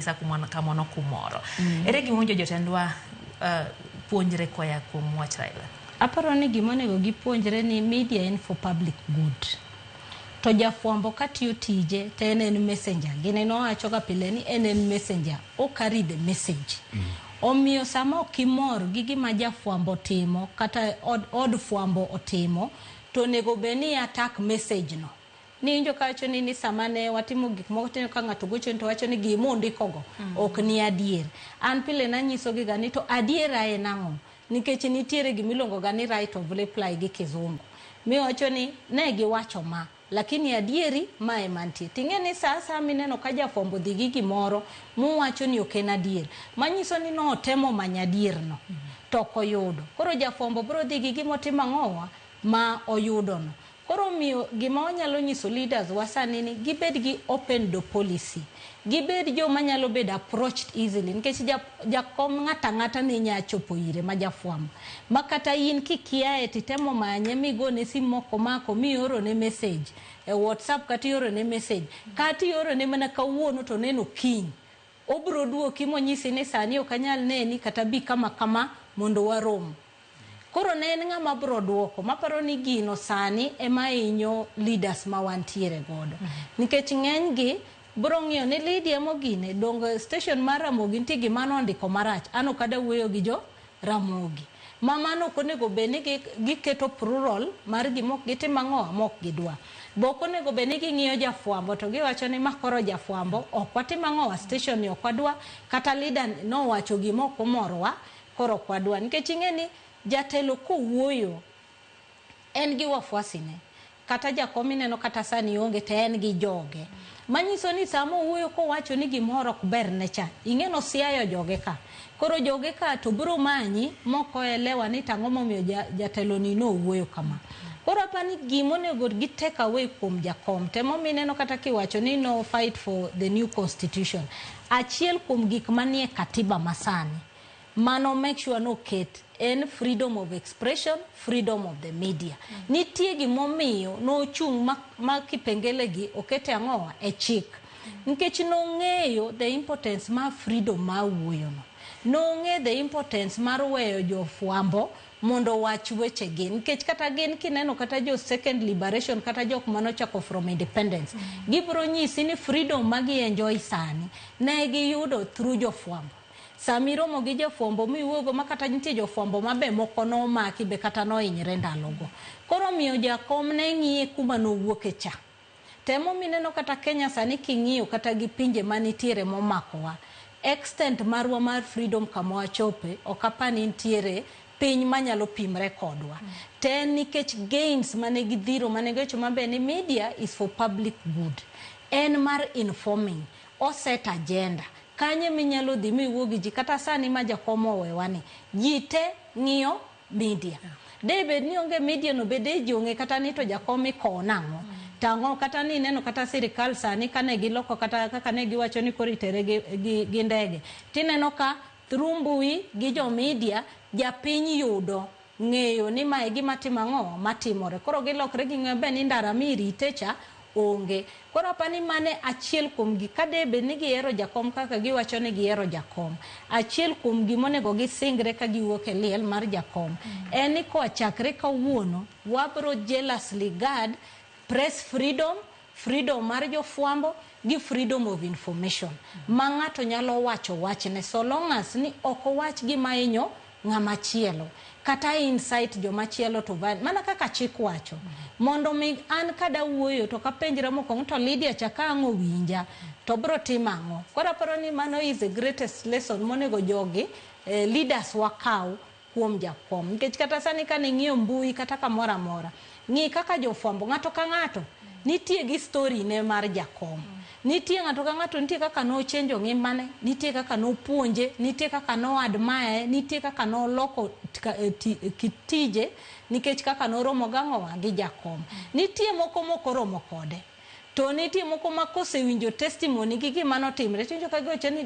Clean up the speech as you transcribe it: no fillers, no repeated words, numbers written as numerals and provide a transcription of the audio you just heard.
Kamano kumoro. Ere gima owinjo jotendwa puonjre koya kuom wach Raila? Aparo ni gima onego gipuonjre ni media en for public good. To jafwambo katiyo tije to en messenger. Gini nowacho ga pile ni en messenger. O carry the message. Omiyo sama ok imor gi gima jafwambo timo kata od fwambo otimo, to onego bed ni attack message no. Niwinjo kawacho ni sama ne watimo gik moko, tineno ka ng'ato gocho to wacho ni gimundikogo ok ni adier. An pile nanyiso gi ga ni to adiera en ang'o? Nikech nitiere gimiluongo ga ni right of reply gi kizungu. Miwacho ni ne giwacho ma, lakini adieri ma ema nitie. Ting'e ni sa asaya mineno ka jafwambo dhi gi gimoro muwacho ni ok en adier, manyiso ni notemo manyo adier no, to ok oyudo. Koro jafwambo biro dhi gi gimotimo ang'owa ma oyudo no. Koro omiyo gima wanyalo nyiso leaders wa sani ni gibed gi open door policy. Gibed joma nyalo bedo approached easily nikech jakom ng'ato ang'ata ne nya chopo ire ma jafwambo. Ma kata in kikiaye titemo manye migone simu mok omako miorone message e WhatsApp kata iorone message kata iorone mana kawuono to oneno kiny. Obiro duoki monyisi ni sani ok anyal neni kata bi kama kama mondo warom. Koro ne en ng'ama biro duoko. Maparo ni gino sani ema hinyo leaders ma wantiere godo. Nikech ng'eny gi biro ng'iyo ni Lydia Mogine dongo station mar Ramogi nitie gima nondiko marach. An ok adwa wuoyo gi jo Ramogi. Ma mano ok onego bed ni giketo plural mar gima ok gitim ang'o ma ok gidwa. Be ok onego bed ni ging'iyo jafwambo to giwacho ni ma koro jafwambo ok watim ang'o station ni ok wadwa kata leader nowacho gima ok omorowa koro ok wadwa. Nikech ing'e ni jatelo kowuoyo en gi wafuasi ne. Kata jakom ineno kata sani onge to en gi joge. Manyiso ni sama owuoyo kowacho ni gimoro ok ber ne cha, ing'e ni osiayo joge ka. Koro joge ka to biro manyi mok oelewa ni tang'o momiyo jatelo ni nowuoyo kama. Koro apani gimonego gi take away kuom jakom, temomiyo ineno kata kiwacho ni no fight for the new constitution. Achiel kuom gik manie katiba masani, mano make sure noket en freedom of expression, freedom of the media. Nitie gimomiyo nochung' ma kipengele gi okete ang'owa e chik. Nikech nong'eyo the importance mar freedom mar wuoyo no. Nong'eyo the importance mar weyo jofwambo mondo owach wechegi. Nikech kata gin kineno kata jo second liberation kata jok manochako from independence, gibiro nyisi ni freedom ma gi enjoy sani ne giyudo through jofwambo. Sama iromo gi jofwambo miwuogo ma kata nitie jofwambo ma be moko nomaki be kata nohinyre ndalogo. Koro omiyo jakom ne ng'iye kuma nowuoke cha. Temo mineno kata Kenya sani king'iyo kata gi pinje manitiere momakowa, extent marwa mar freedom kama wachope ok apar ni nitiere piny manyalo pimre kodwa. To en nikech gains mane gidhiro mane giwacho maber ni media is for public good. En mar informing, o set agenda. Kanye minyalo dhi miwuo gi ji kata sani ma jakom owewa ni, ji te ng'iyo media. De bed ni onge media no be de ji ong'e kata ni to jakom ikowo nang'o. Tang'o kata ni ineno kata sirikal sani kane giloko kata kaka ne giwacho ni koro itere gi ndege. Tineno ka through mbui gi jo media japiny yudo ng'eyo ni mae gima timo ang'o matimore. Koro gilokre ging'eyo be ni ndara mirite cha onge. Koro apani mane achiel kuom gi ka de bed ni gihero jakom kaka giwacho ni gihero jakom. Achiel kuom gimonego gisingre ka giwuok e liel mar jakom. En ni koa chakre kawuono wabro jealously guard press freedom, freedom mar jofwambo gi freedom of information. Ma ng'ato nyalo wacho wachne so long as ni ok owach gima hinyo ng'ama chielo. Kata incite joma chielo to violence. Mana kaka chik wacho. Mondo mi an kada wuoyo to kapenjra mokwongo to Lydia cha ka ang' owinja to bro timo ang'o. Koro aparo ni mano is the greatest lesson monego jogi leaders wakaw kuom jakom. Nikech kata sani kane ing'iyo mbui kata kamoro amora, ng'i kaka jofwambo ng'ato ka ng'ato nitie gi story ne mar jakom. Nitie ng'ato ka ng'ato nitie kaka nochenjo ngimane, nitie kaka nopuonje, nitie kaka no admire, nitie kaka noloko kit tije nikech kaka noromo gang'owa gi jakom. Nitie moko mokoromo kode. To nitie moko ma kosewinjo testimony gi gima notimre, tiwinjo ka giwacho ni